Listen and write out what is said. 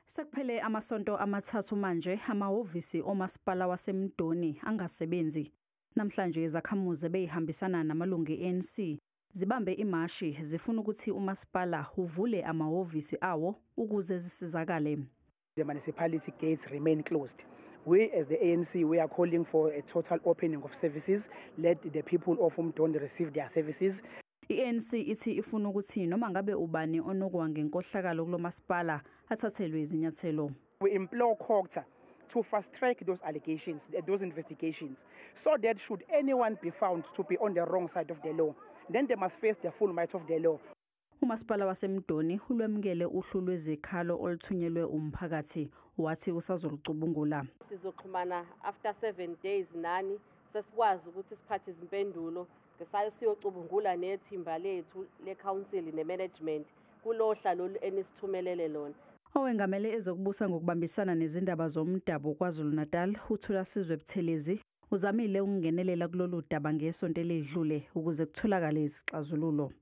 Sekuphele amasonto 3 manje amahhovisi omasipala waseMdoni angasebenzi. Namhlanje izakhamuzi beyihambisana namalungu e-ANC zibambe imashi zifuna ukuthi umasipala uvule amahhovisi awo ukuze zisizakale. The municipality gates remain closed. We as the ANC, we are calling for a total opening of services. Let the people of Umdoni receive their services. I-ANC ithi ifuna ukuthi noma ngabe ubani onokwa ngenkohlakalo kulomasipala athathelwe izinyathelo. We implore COGTA to fast track those allegations, those investigations, so that should anyone be found to be on the wrong side of the law, then they must face the full might of the law. Umasipala waseMdoni ulwemukele uhlu lwezikhalo oluthunyelwe umphakathi wathi usazolucubungula. Sizoxhumana after 7 days nani sesikwazi ukuthi siphathe izimpendulo ngesayo siyocubungula nethimba lethu le-council ne-management kulohla lolu enisithumelele lona. Owengamele ezokubusa ngokubambisana nezindaba zomdabu KwaZulu-Natal uThulasizwe Buthelezi uzamile ukungenelela kulolu daba ngesonto eledlule ukuze kutholakale isixazululo.